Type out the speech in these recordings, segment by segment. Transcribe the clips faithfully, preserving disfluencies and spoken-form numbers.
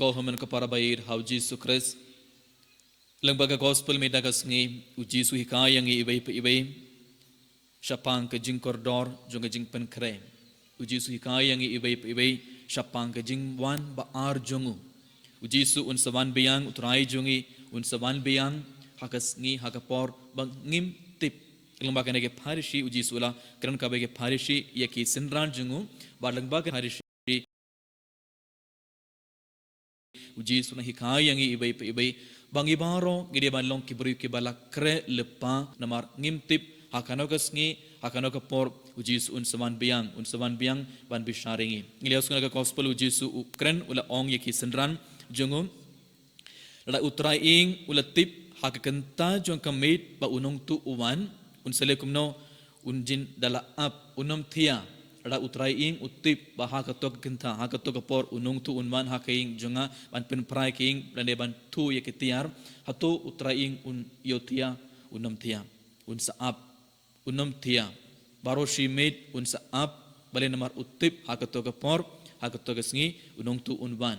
Ko hynmen ko para baieit ha u Jisu Khrist. Lyngba ka gospel mynta ka sngi, u Jisu hikai ïa ngi iwei pa iwei shaphang ka jingkordor jong ka jingpynkhreh. U Jisu hikai ïa ngi iwei pa iwei shaphang ka jingwan ba ar jong u. U Jisu un sa wan biang, u Trai jong ngi un sa wan biang ha ka sngi, ha ka por ba ngim tip. Lyngba kane ki Pharisi, u Jisu u la kren kawei ki Pharisi ïa ki synran jong u, bad lyngba ki Pharisi u Jisu u nang hikai ïa ngi iwei pa iwei ba ngi baroh ngi dei ban long ki briew kiba la khreh lypa, namar ngim tip ha kano ka sngi, ha kano ka por u Jisu un sa wan biang, un sa wan biang ban bishar ïa ngi. Ngi la ïohsngew na ka gospel, u Jisu u kren, u la ong ïa ki synran jong u, lada u Trai ïing u la tip ha ka kynta jong ka miet ba u nongtuh u wan, un sa leh kumno? Un jin da la ap, un ym thiah. Lada u Trai ïing u tip ba ha kato ka kynta, ha kato ka por u nongtuh un wan ha ka ïing jong nga ban pynphrai ka ïing lane ban tuh ïa ki tiar, hato u Trai ïing un ïohthiah? Un ym thiah. Un sa ap, un ym thiah. Baroh shi miet un sa ap, balei? Namar u tip ha kato ka por, ha kato ka sngi u nongtuh un wan.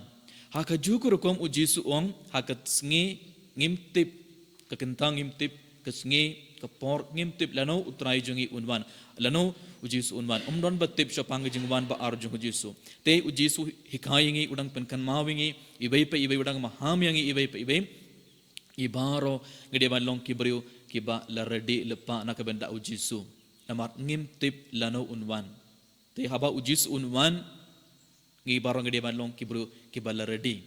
Ha kajuh ka rukom u Jisu u ong, ha ka sngi ngim tip, ka kynta ngim tip, ka sngi, ka por ngim tip lano u Trai jong ngi un wan, lano u Jisu un wan. Ym don ba tip shaphang ka jingwan ba ar jong u Jisu. Te u Jisu hikai ïa ngi, u dang pynkynmaw ïa ngi iwei pa iwei, u dang maham ïa ngi iwei pa iwei. Ngi baroh ngi dei ban long ki briew kiba la ready lypa na ka bynta u Jisu, namar ngim tip lano un wan. Te haba u Jisu un wan, ngi baroh ngi dei ban long ki briew kiba la ready.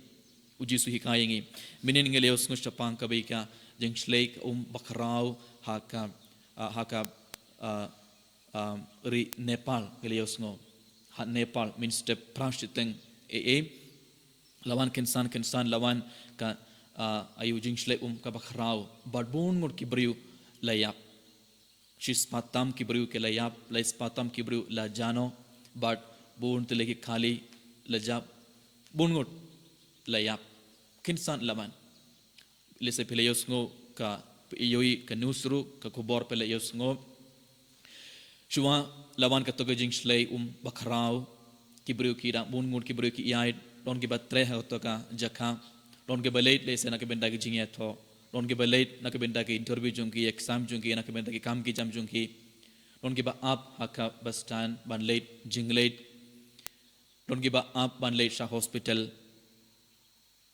U Jisu hikai ïa ngi. Mynhynnin ngi la ïohsngew shaphang kawei ka jingshlei ka um bakhraw ha ka, ah, ha ka, ah, ah, ri Nepal, ngi la ïohsngew. Ha Nepal mynstep phra shiteng, eh, eh, la wan kynsan kynsan, la wan ka, ah, aïu, jingshlei um kaba khraw, bad bun ngut ki briew la ïap. Shispah tam ki briew ki la ïap, laispah tam ki briew la jah noh, bad bun tylli ki kali la jah, bun ngut la ïap. Kynsan la wan. Lehse phi la ïohsngew ka, ïohi ka news ruh, ka khubor phi la ïohsngew. Shuwa la wan kato ka jingshlei um bakhraw, ki briew ki dang, bun ngut ki briew ki ïaid, don kiba treh ha kato ka jaka, don kiba leit lehse na ka bynta ki jingïathoh, don kiba leit na ka bynta ki interview jong ki, exam jong ki, na ka bynta ki kam ki jam jong ki, don kiba ap ha ka bus stand ban leit jingleit, don kiba ap ban leit sha hospital.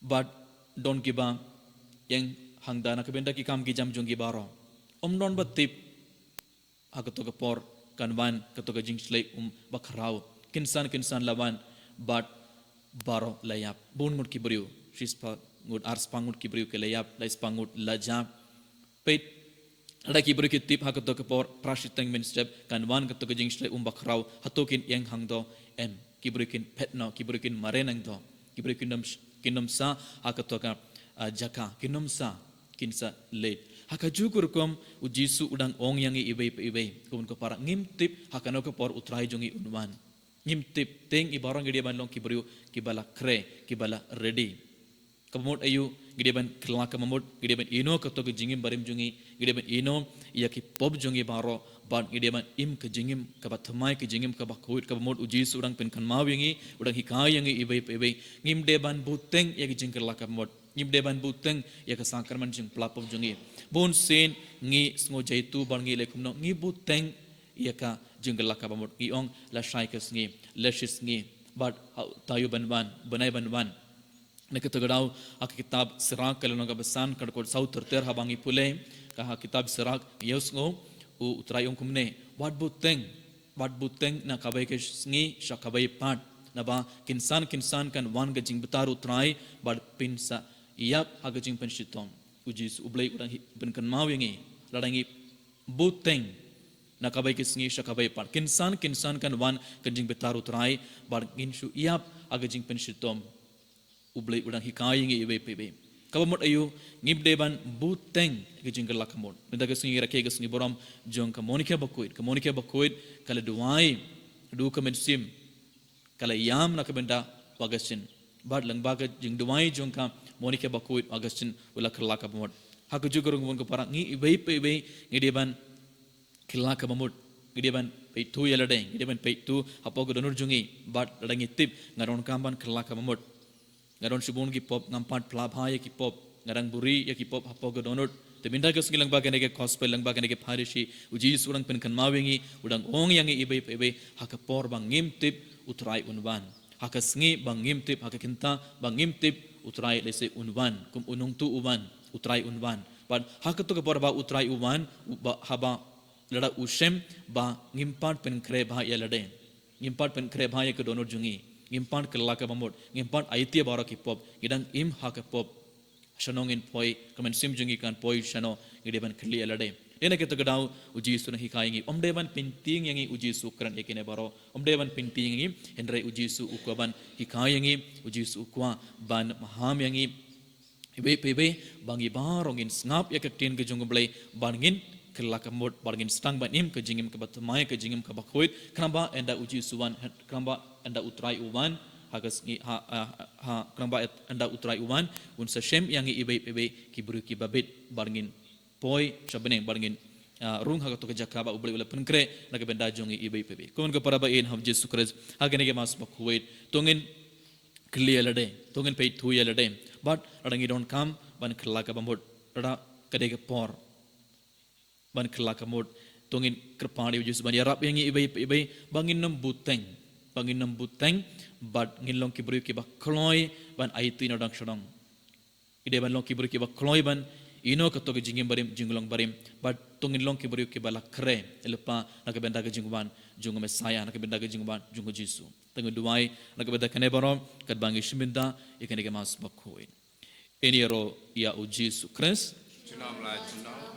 Bad don kiba ïeng hangta na ka bynta ki kam ki jam jong ki baroh. Ym don ba tip ha kato ka por kan wan kato ka jingshlei um bakhraw. Kynsan kynsan la wan, bad baroh la ïap. Bun ngut ki briew, shispah ngut, arspah ngut ki briew ki la ïap, laispah ngut la jah. Peit, lada ki briew ki tip ha kato ka por, phra shiteng mynstep kan wan kato ka jingshlei um bakhraw, hato kin ïeng hangto? Em, ki briew kin phet noh, ki briew kin mareh nangto, ki briew kin ym, kin ym sah ha kato ka, ah, jaka, kin ym sah, kin sa leit. Ha kajuh ka rukom u Jisu u dang ong ïa ngi iwei pa iwei, ko bun ko para, ngim tip ha kano ka por u Trai jong ngi un wan. Ngim tip, te ngi baroh ngi dei ban long ki briew kiba la khreh, kiba la ready. Kaba mut aïu? Ngi dei ban kylla kaba mut, ngi dei ban ïehnoh kato ka jingim barim jong ngi, ngi dei ban ïehnoh ïa ki pop jong ngi baroh, bad ngi dei ban im ka jingim kaba thymmai, ka jingim kaba khuid. Kaba mut u Jisu u dang pynkynmaw ïa ngi, u dang hikai ïa ngi iwei pa iwei, ngim dei ban bteng ïa ka jingkylla kaba mut. Ngim dei ban bteng ïa ka sakramen jingpla pop jong ngi. Bunsien ngi sngew jaituh bad ngi leh kumno? Ngi bteng ïa ka jingkylla kaba mut, ngi ong lashai ka sngi, lashisngi, bad ha u taïew ban wan, bnai ban wan. Na kato ka daw ha ka kitab Sirak ka lynnong kaba san, ka dkhot saw ter ter, haba ngi pule ka ha kitab Sirak, ngi ïohsngew u, u Trai u ong kumne: Wat bteng, wat bteng na kawei ka sngi sha kawei pat, naba kynsan kynsan kan wan ka jingbitar u Trai, bad phin sa ïap ha ka jingpynshitom. U Jisu, U Blei u dang hi-, pynkynmaw ïa ngi, lada ngi bteng na kawei ka sngi sha kawei pat, kynsan kynsan kan wan ka jingbitar u Trai, bad ngin shu ïap ha ka jingpynshitom. U Blei u dang hikai ïa ngi iwei pa iwei. Kaba mut aïu? Ngim dei ban bteng ïa ka jingkylla kaba mut. Mynta ka sngi ngi rakhe ka sngi burom jong ka Monica Bakhuid. Ka Monica Bakhuid ka la duwai, duh ka mynsiem, ka la ïam na ka bynta u Augustine. Bad lyngba ka jingduwai jong ka Monica Bakhuid, u Augustine u la kylla kaba mut. Ha kajuh ka rukom, ko bun ko para, ngi iwei pa iwei ngi dei ban kylla kaba mut. Ngi dei ban peit thuh ïa lade, ngi dei ban peit thuh hapoh ka dohnud jong ngi, bad lada ngi tip nga donkam ban kylla kaba mut. Nga don shibun ki pop, ngam pat phla bha ïa ki pop. Nga dang buri ïa ki pop hapoh ka dohnud. Te mynta ka sngi lyngba kane ka gospel, lyngba kane ka parish, u Jisu u dang pynkynmaw ïa ngi, u dang ong ïa ngi iwei pa iwei, ha ka por ba ngim tip u Trai un wan. Ha ka sngi ba ngim tip, ha ka kynta ba ngim tip u Trai lehse un wan, kum u nongtuh u wan, u Trai un wan. Bad ha kato ka por ba u Trai u wan, u ba, haba lada u shem ba ngim pat pynkhreh bha ïa lade. Ngim pat pynkhreh bha ïa ka dohnud jong ngi. Ngim pat kylla kaba mut. Ngim pat aiti ïa baroh ki pop. Ngi dang im ha ka pop. Shano ngin poi, ka mynsiem jong ngi kan poi shano, ngi dei ban kylli ïa lade. Dei na kata ka daw u Jisu u nang hikai ïa ngi. Ym dei ban pyntieng ïa ngi u Jisu u kren ïa kine baroh. Ym dei ban pyntieng ïa ngi, hynrei u Jisu u kwah ban hikai ïa ngi, u Jisu u kwah ban maham ïa ngi. Iwei pa iwei, ba ngi baroh ngin sngap ïa ka ktien ka jong u Blei, ba ngin kylla ka mut, ba ngin sdang ban im ka jingim kaba thymmai, ka jingim kaba khuid, khnang ba ynda u Jisu u wan, khnang ba ynda u Trai u wan, ha ka sngi, ha, ha, ha, khnang ba ynda u Trai u wan, un sa shem ïa ngi iwei pa iwei, ki briew kiba bit, ba ngin poi sha bneng, ba ngin, ah, rung ha kato ka jaka ba u Blei u la pynkhreh na ka bynta jong ngi iwei pa iwei. Kumno ka para ba ïeit ha u Jisu Khrist, ha kane ka Mass bakhuid, to ngin kylli ïa lade, to ngin peit thuh ïa lade. Bad lada ngi donkam ban kylla kaba mut, lada ka dei ka por ban kylla ka mut, to ngin kyrpad ïa u Jisu ban ïarap ïa ngi iwei pa iwei, ba ngin nym bteng, ba ngin nym bteng, bad ngin long ki briew kiba kloi ban aiti na dang sha dang. Ngi dei ban long ki briew kiba kloi ban ïehnoh kato ka jingim barim, jinglong barim, bad to ngin long ki briew kiba la khreh lypa na ka bynta ka jingwan jong u Messiah, na ka bynta ka jingwan jong u Jisu. Te ngi duwai na ka bynta kane baroh, katba ngi shim bynta ïa kane ka Mass bakhuid. Ïaroh ïa u Jisu Khrist. Junom la junom.